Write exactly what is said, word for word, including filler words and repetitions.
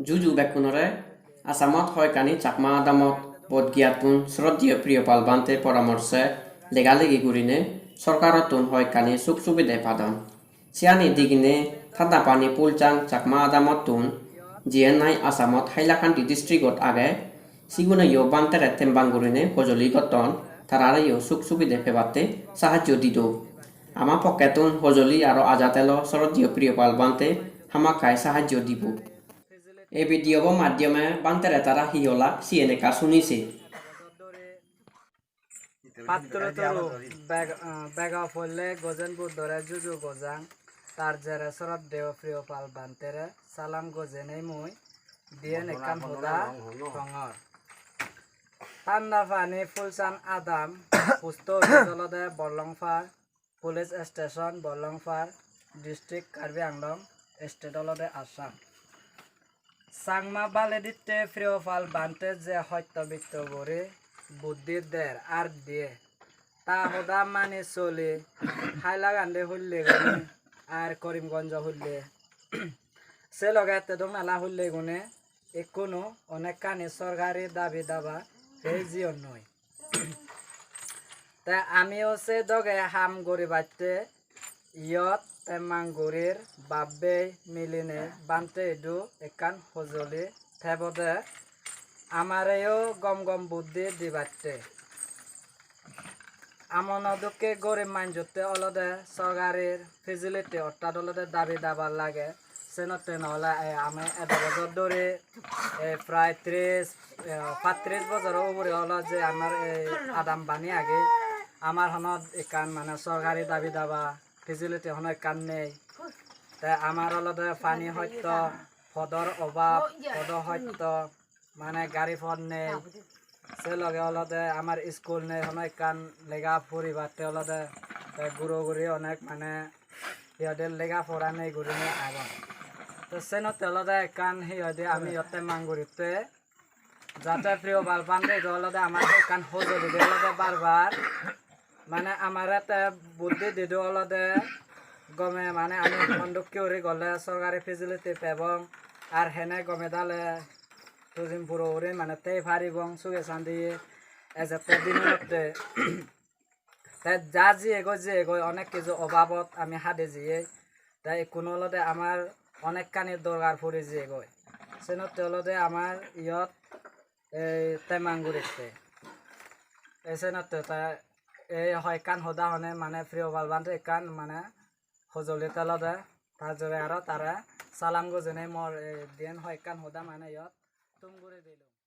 Juju bekkunore. Assamot hoyekkani Chakma adamot bodgiyattun sroddheyo Priyopal Bhante poramorse lega legi gurine sorkarottun hoyekkani suk subide padon. Siyani digine Tadapani Phulchang Chakma adamottun, jiyen nahi Assamot Hailakandi districtot age, siguneyo Bhantere tembang gurine hojoli gotton, tarareyo suk subide pebatte sahajjo dido. Ama pokkettun hojoli aro ajat elo sroddheyo Priyopal Bhante hamakkai sahajjo dibo. Ei video bo maddhyome Bhantere tara hi holak siyen ekka suni se. Patturu turu beg-, ah, bega polle gojen Buddhore juju gojang, tar jere sroddheyo Priyopal Bhantere salam gojenei mui diyen ekkan hoda hongor. Tadapani Phulchang adam, post office olode Borlongpar, police station Borlongpar, district Karbi Anglong, state olode Assam. Changma baleditte Priyopal Bhante je hotto bitto guri buddhi der ar diye, ta hoda mani soli Hailakandi hulle gune ar Karimganj hulle, se loge Tedongnala hulle gune ekkuno onekkani sorkari dabi daba pei jiyonnoi. Te amiyo se doge ham guribatte iyot temmang gurir, bab bei miline Bhante idu ekkan hojoli tebode, amareyo gom gom buddhi dibatte. Amono dokke gorib manjotte olode sorkarir facility, ortat olode dabi daba lage. Senotte no ole, eh, ami edo bojor dhuri, eh, prai tris, eh, pattris bojoro ugure olo je amar ei adam bani agi. Amar hono ekkan mane sorkari dabi daba facility hono ekkan nei. Te amar olode pani hotto, podor obab, podo hotto, mane gari pot nei. Se loge olode amar school nei, hono ekkan lega puribatte olode te guro guri onek mane hi hoide lega pora nei gurinei agon. To senotte olode ekkan hi hoide ami iyot temmang guritte, jate Priyopal Bhante idu olode amar ekkan hojoli de olode bar bar. Mane amare te buddhi didu olode gome, mane ami hon dokke guri gorle sorkari facility pebong, ar hene gome dale tujim puro guri mane tei paribong suge santiye ejette dinunotte. Te ja jiyegoi, jiyegoi onek kiju obabot ami hade jiyei. Te ikkun olode amar onekkani dorkar puri jiyegoi. Senotte olode amar iyot ei temmang guritte. Ei senotte te ei hoi ekkan hoda hone mane Priyopal Bhante ekkan mane hojoli telode, tar jore aro tare salam gojinei mor ei diyen hoi ekkan hoda mane iyot tum guri dilung.